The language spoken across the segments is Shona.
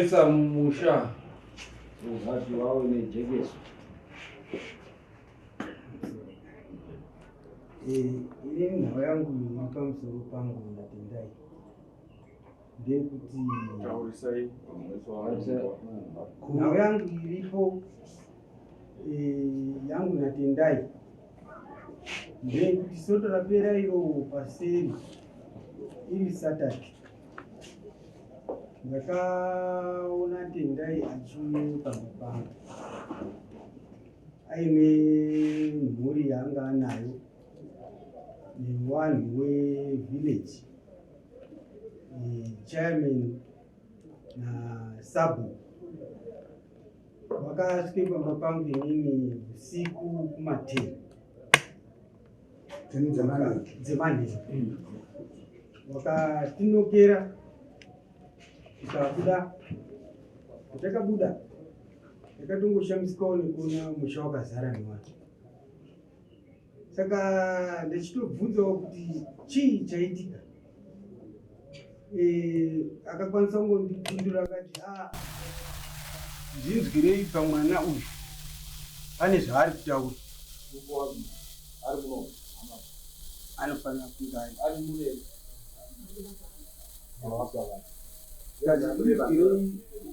Zvinonetsa mumusha. Ungati wawe nejekeso. Ini nhau yangu iri pamusoro pangu naTendai ndeyekuti Taurisai. Nhau yangu iripo yangu naTendai ndeyekuti soto rapera iro paseri iri Saturday, ndakaona Tendai achiuya pamba pangu aine mhuri yaanga anayo nevanhu wevillage, chairman nasabhuku. Vakasvike pamba pangu inini usiku kuma10 dzemanheru, vakatinokera tikabuda. Patakabuda takatongoshamisikawo nekuona musha wakazara nevanhu, saka ndichitobvunzawo kuti chii chaitika. Akakwanisa kungondipindura akati, "A, zvinzwirei pamwana uyu, pane zvaari kutaura." Ari kuno. Anofanira kunge ari Ari mureri.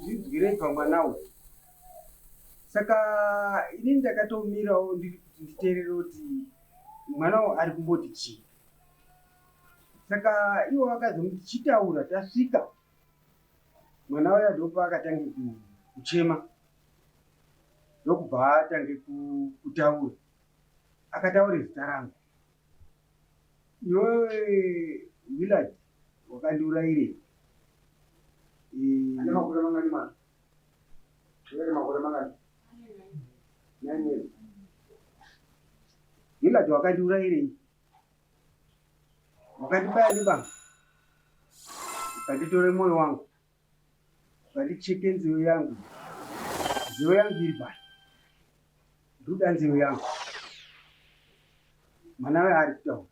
Zvinzwirei pamwana uyu. Saka inini ndakatomirawo ndiri kuti nditeerere kuti mwana uyu ari kumboti chii. Saka ivo vakazomuti, "Chitaura, tasvika." Mwana uya ndopaakatange kuchema, ndokubva atange kutaura. Akataura zita rangu, "Iwewe Willard, wakandiurayirei?" Ane makore mangani mwana? Ane makore mangani? 9 years. "Willard, wakandiurayirei? Wakandibaya nebanga, ukanditore mwoyo wangu, ukandicheke nzeve yangu. Nzeve yangu iri pai? Ndoda nzeve yangu." Mwana waye ari kutaura.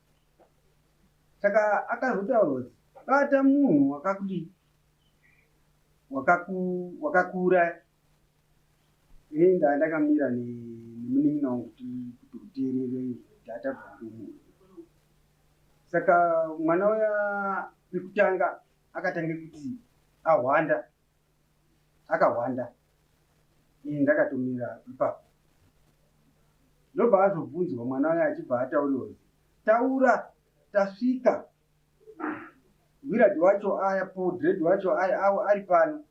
Saka akazotaura kuti, "Bata munhu wakakudii, wakakuuraya." Ini ndaa ndakamira nemunin'ina wangu kuti uteerere dhatabva kumunhu. Saka mwana uya pekutanga akatange kuti ahwanda, akahwanda. Ini ndakatomira ipapo. Ndobva azobvunzwa mwana uya, achibva ataurirwa kuti, "Taura, tasvika, Willard wacho ayapo, dread wacho ari pano."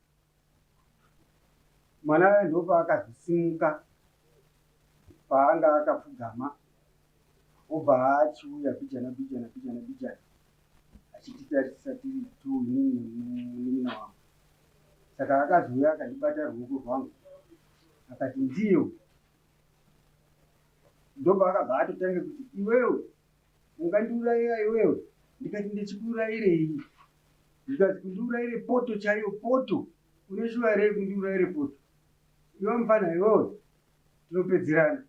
Mwana uya ndopaakazosimuka paanga akapfugama, obva achiuya bijana bijana bijana bijana, achititarisa tiri two, inini nemunin'ina wangu. Saka akazouya akandibata ruoko rwangu, akati, "Ndiyo." Ndobva akabva atotanga kuti, "Iwewe ungandiurayira iwewe." Ndikati, "Ndichikuurayirei?" Ndikati, "Kundiurayire poto chaiyo, poto? Une shuwa here kundiurayire poto iwe mufana iwewe? Tinopedzerana."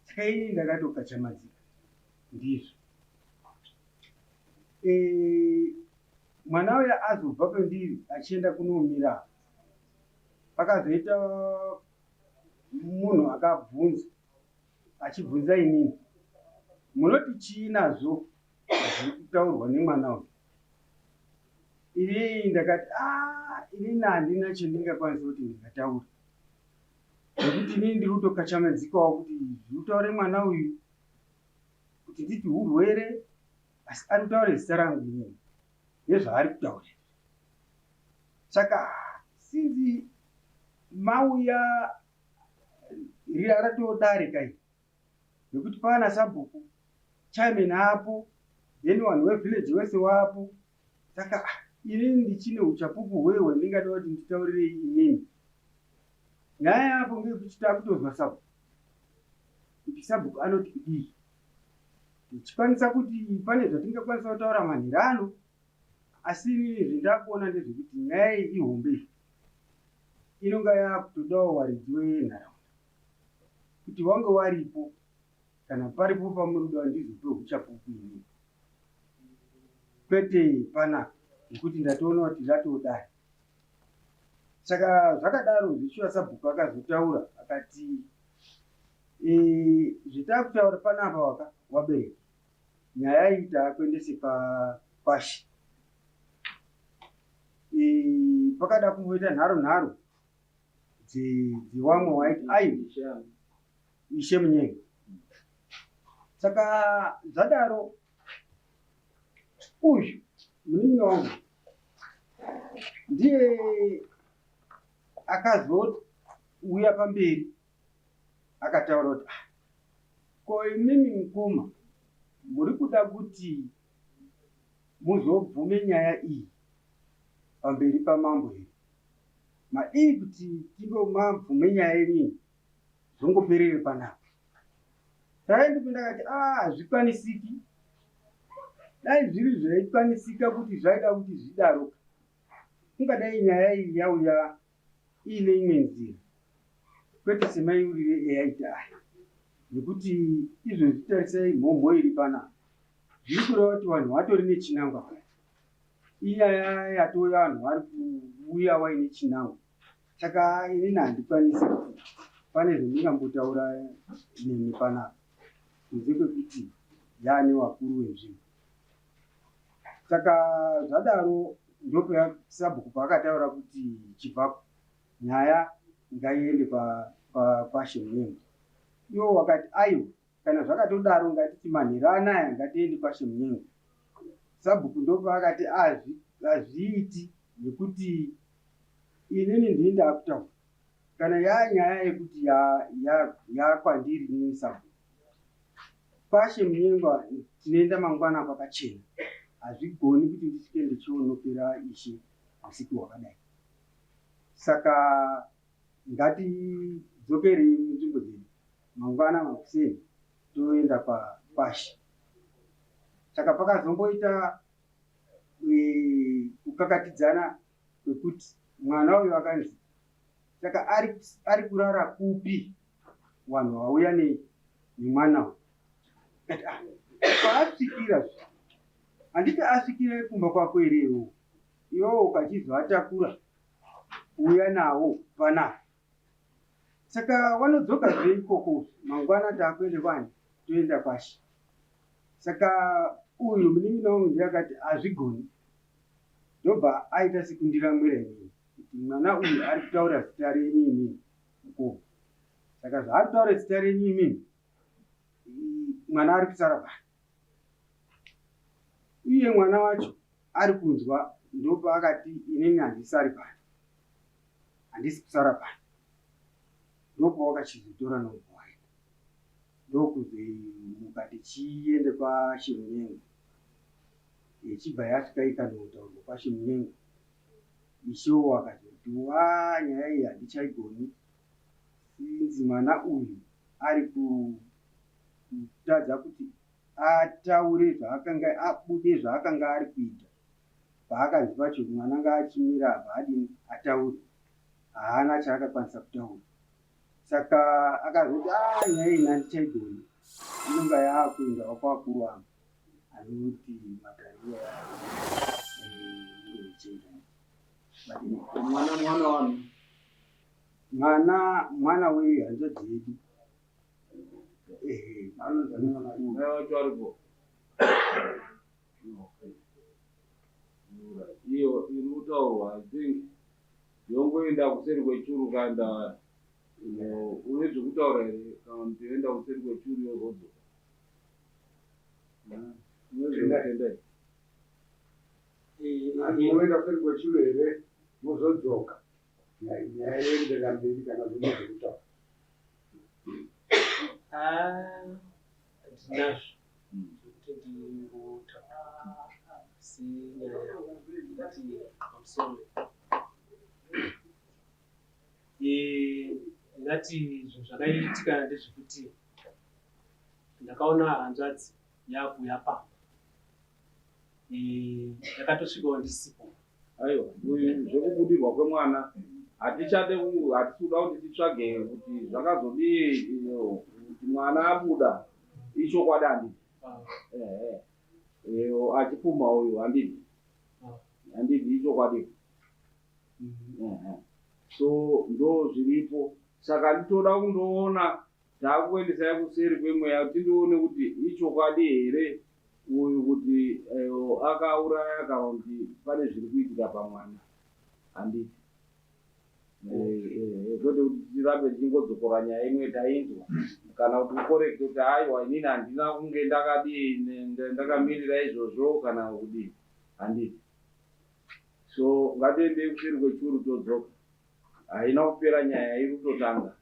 Saka ini ndakatokachamadzika ndizvo. Mwana uya azobva pendiri achienda kunomira, pakazoita munhu akabvunza, achibvunza inini, "Munoti chii nazvo zviri kutaurwa nemwana uyu?" Ini ndakati, "A, inini handina chandingakwanisa kuti ndingataura, nekuti inini ndiri kutokachamadzikawo kuti zviri kutaure mwana uyu kuti nditi urwere, asi ari kutaura zita rangu inini nezvaari kutaura. Saka sinzi mauya riya ratodare kai, nekuti pana sabhuku, chairman apo, then vanhu vevillage wese wapo. Saka inini ndichine uchapupu hwei hwandingada kuti nditaurirei inini nyaya yapo?" Ngekuti takutozwa sabhuku, kuti sabhuku anoti kudii, tichikwanisa kuti pane zvatingakwanisa kutaura manheru ano. Asi inini zvendakuona ndezvekuti nyaya iyi ihombe iyi, inonga yakutodawo varidzi venharaunda kuti vange varipo. Kana paripo pamuri kuda ndizope uchapupu inini, kwete panapa, nekuti ndatoona kuti ratodai. Saka zvakadaro zvichiva sabhuku akazotaura akati zvetakutaura panapa waka wabereki nyaya iyi taakuendese pashi. Pakada kumboita nharo nharo dzewamwe waiti aiwa Ishe Munyenga. Saka zvadaro uyu munin'ina wangu ndiye akazouya pamberi akataura kuti ah, ko imimi mukoma muri kuda kuti muzobvume nyaya iyi pamberi pamambo here? Madii kuti tingomabvume nyaya yenyu zvongoperere panapa? Saka ndipo ndakati ah, hazvikwanisiki. Dai zviri zvaikwanisika kuti zvaida kuti zvidaro, kungadai nyaya iyi yauya iine imwe nzira, kwete semaiurire eyaita aya. Nekuti izvozvi tarisai mhomho iri panapa, zviri kureva kuti vanhu vatori nechinangwa kare. Inyaya yatouya vanhu vari kuuya vaine chinangwa. Saka inini handikwanisi kuti pane zvandingambotaura nemi panapa kunze kwekuti yaane vakuru venzvimbo. Saka zvadaro ndopa sabhuku paakataura kuti chibvako nyaya ngaiende kwaShe Munyenga. Iwo wakati aiwa kana zvakatodaro ngatiti manheru anaya ngatiende kwaShe Munyenga. Sabhuku ndopaakati hazviiti nekuti inini ndini ndakutaura kana yanyaya yekuti yakwandiri inini sabhuku kwaShe Munyenga tinoenda mangwana kwakachena. Hazvigoni kuti ndisvike ndichionokera ishe usiku hwakadai. Saka ngatidzokerei munzvimbo dzedu mangwana makuseni toenda kwashe. Saka pakazomboita kukakatidzana kwekuti mwana uyu akanzi saka ari kurara kupi vanhu vauya nemwana uyu. Kati paasvikira handiti asvikire kumba kwako here iwewe, iwewe ukachizoatakura kuuya nawo panapa. Saka wanodzokazve ikoko mangwana taakuende kwani toenda kwashi. Saka uyu munin'ina wangu ndiye akati hazvigoni, ndobva aita sekundiramwira inini kuti mwana uyu ari kutaura zita renyu imini mukoma. Saka zvaari kutaura zita renyu imini mwana ari kusara pano, uye mwana wacho ari kunzwa. Ndopaakati inini handisari pano, handisi kusara pano. Ndopawakachizotora nobva waenda ndokuzomuka tichiende kwaShe Munyenga. Ichibva yasvika ikanotaurwa kwaShe Munyenga, ishewo akazoti wa nyaya iyi handichaigoni sinzi mwana uyu ari kutadza kuti ataure zvaakanga abude zvaakanga ari kuita. Paakanzi pacho mwana ngaachimira apa adini ataure, haana chaakakwanisa kutaura. Saka akazoti nyaya iyi handichaigoni, inonga yaakuendawo kwakuru angu anoti matariro mwana mwana wani mwana wehanzvadzi yedu. Ehe, mai wacho aripo. Iyo iri kutaurwa, I think yongoenda kuseri kwechuru kaenda. Une zvekutaura here kana kuti yoenda kuseri kwechuru yozodzoka? Unezvekutenda? Munoenda kuseri kwechuru here mozodzoka, nyaya yoenderera mberi kana zvine zvekutaura? Ndinazvo zvekuti ndingotaura senyaya ndati pamusoro. Ndingati zvinhu zvakaitika ndezvekuti ndakaona hanzvadzi yakuuya pamba, yakatosvikawo ndisipo. Aiwa, uyu zvekubudirwa kwemwana hatichade, hatisi kuda kuti titsvage kuti zvakazodii kuti mwana abuda. Ichokwadi handiti? Ehe, achipumha uyu handiti? Handiti ichokwadi? Ehe. So ndo zviripo saka nditoda kundoona takuendesai kuseri kwemweya tindoone kuti ichokwadi here uyu kuti eh, akauraya kana kuti pane zviri kuitika pamwana handiti eh, eh, kwete kuti tirambe tichingodzokora nyaya imwe tainzwa kana kuti ukorekte kuti aiwa inini handina kunge ndakadii ndakamirira izvozvo kana kudii handiti so ngatiendei kuseri kwechuru todzoka haina kupera nyaya iri kutotanga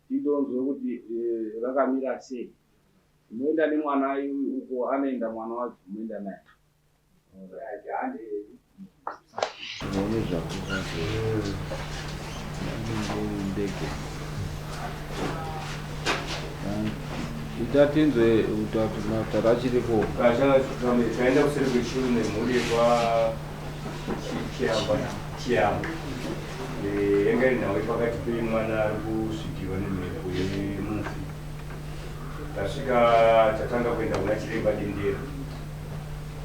Tidonzwe kuti eh, rakamira sei. Moenda nemwana uko anoenda mwana wacho moenda naye. Muone zvakuva ndege. Ita tinzwe tarachiriko. Taenda kuseri kwechuru nemhuri yekwa Chiyamba. Chiyamba. Eh, yanga iri nhau yepakati pemwana ari kusvikirwa nemhepo yemufi. Tasvika tatanga kuenda kuna Chiremba Dendera.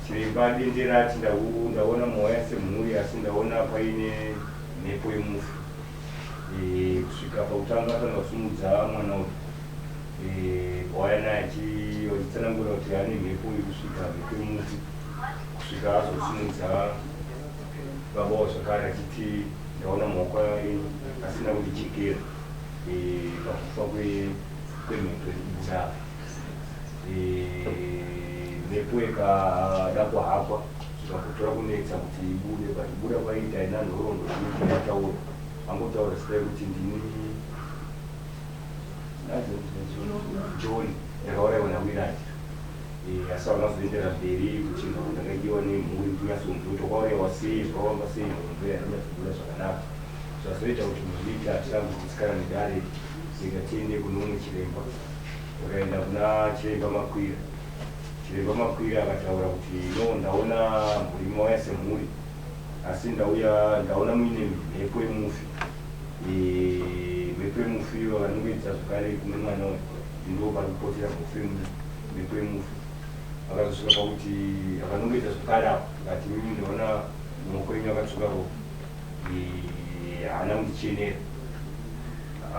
Chiremba Dendera ati ndaona mauya semhuri asi ndaona paine mhepo yemufi. Eh, kusvika pakutanga atanga kusimudza mwana uyu. Eh, wauya naye achitsanangura kuti ane mhepo yekusvika mhepo yemufi kusvika azosimudza baba wavo zvakare achiti ndaona maoko enyu asina kundichekera eh, pakufa kwemhepo iri kubuda apa. Eh, mhepo ikada kuhakwa zvikambotora kunetsa kuti ibude but kubuda kwaiita haina nhoroondo zhinji yataura angotaura zita rekuti ndini John ndakauraiwa naWillard eh, asi havana kuzoendera mberi kuti nhoroondo ndakaidiwa nemhuri kuti unyatsonzwa kuti wakauraiwa sei zvakafamba sei nhoroondo iya haina zvakanaka zvazoita kuti mhuri iti hatina kugutsikana nedare rega tiende kune umwe chiremba takaenda kuna chiremba Makwira chiremba Makwira akataura kuti no ndaona mhuri mauya semhuri asi ndauya ndaona muine mhepo yemufi Mhepo yemufi iyo vanongoedza zvakare kune mwana uyu ndo pari kupotera mhepo yemufi akazosvika pakuti akanongoedza zvakare apo akati mimi ndaona maoko enyu akatsvuka ko haana kundichenera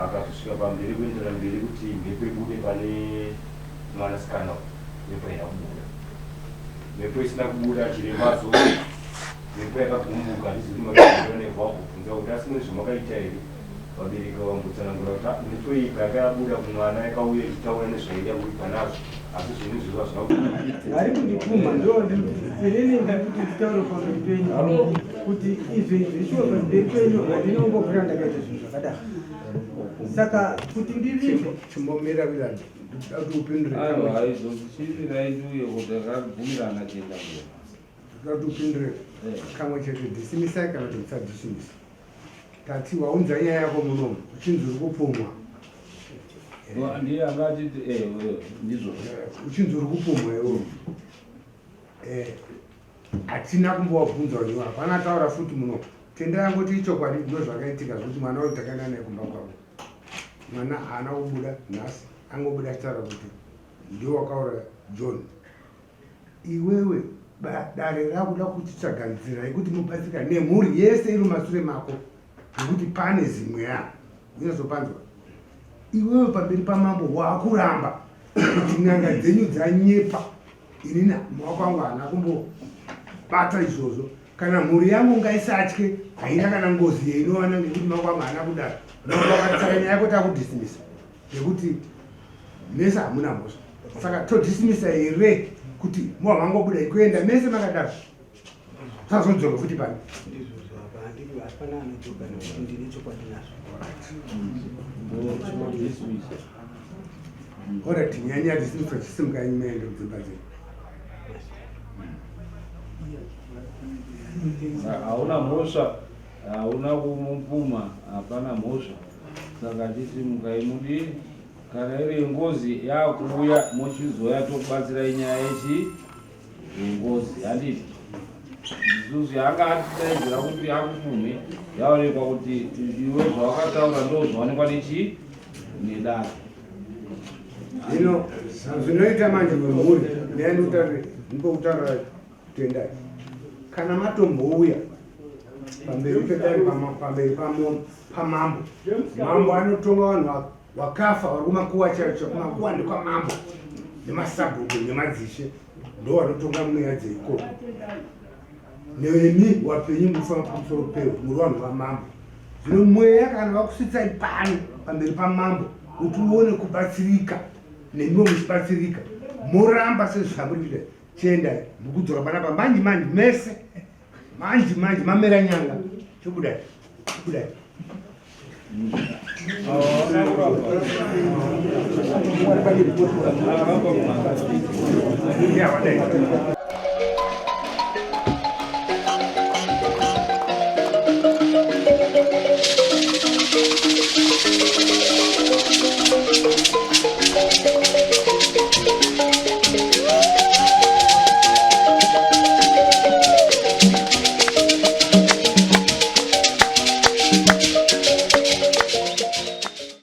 akazosvika pamberi kuendera mberi kuti mhepo ibude pane mwanasikana uyu mhepo haina kubuda mhepo isina kubuda chiremba azoti Mhepo yakagumbuka handizivi kuti makaiona nevambobvunza kuti asi mune zvamakaita here vabereki vambotsanangura kuti ah, mhepo iyi payakabuda kumwana yakauya ichitaura nezvaida kuipa nazvo asi zvinhu izvozvo hazvina Vari kundipumha ndo inini ndikuti nditaure pamberi penyu kuti izvi zvishuwa pamberi penyu handina kumbobvira ndakaita zvinhu zvakadaro saka kuti ndivimbe Chimbomira Willard, ndikuda kuti upindure Aiwa, kamwe chete. haizozvichimirai ndiuye kuti akabvumirana chienda mberi. Ndoda kuti upindure kamwe chete, dhisimisai kana kuti musadhisimisa. Tati waunza nyaya yako munomu uchinzi uri kupumwa. Ndiye anga achiti eh, eh, ndizvo. Uchinzi uri kupumwa iwewe. Eh, hatina kumbowabvunza iwe, hapana ataura futi muno. Tendai angoti ichokwadi ndozvakaitika zvekuti mwana uyu takaenda naye kumba kwavo. Mwana haana kubuda nhasi, angobuda achitaura kuti ndiwe wakauraya John. Iwewe dare rakuda kuchitsvaga nzira yekuti mubatsirikane nemhuri yese iri mumasure mako nekuti pane zimweya unyazopanzwa iwewe pamberi pamambo wakuramba kuti n'anga dzenyu dzanyepa inini maoko angu haana kumbobata izvozvo kana mhuri yangu ngaisatye haina kana ngozi yeinowana nekuti maoko angu haana kudaro saka nyaya yako takudismisa nekuti mese hamuna mhosva saka todismisa here kuti moa mangobuda ikuenda mese makadaro sazodzoka futi pano orit nyanya dismisa chisimuka maende kudzimba dzenyu hauna mhosva hauna kumupuma hapana mhosva Saka chisimukai mudii kana iri yengozi yakuuya mochizoya tokubatsirai nyaya yechi yengozi handiti isusu yaanga atidaidzira kuti akupumhe yaonekwa kuti iwe zvawakataura ndo zvaonekwa nechi nedare zvino zvinoita manje vemhuri ndiyandikutaure ndikokutaura tendai kana matombouya pamberi pedare pamberi pamambo. Mambo anotonga vanhu wakafa vari kumakuwa chaicho, kumakuwa ndekwamambo nemasabhuku nemadzishe ndo vanotonga mweya dzeikoko. Nemi wapenyu munofamba pamusoro pewo, muri vanhu vamambo. Zvino mweya kana vakusvitsai pano pamberi pamambo kuti uone kubatsirika, nemiwo muchibatsirika, moramba sezvamuri kuita. Chiendai mukudzoka panapa manji manji mese manji manji mamera nyanga chobudai chobudai. Yeah, wadai.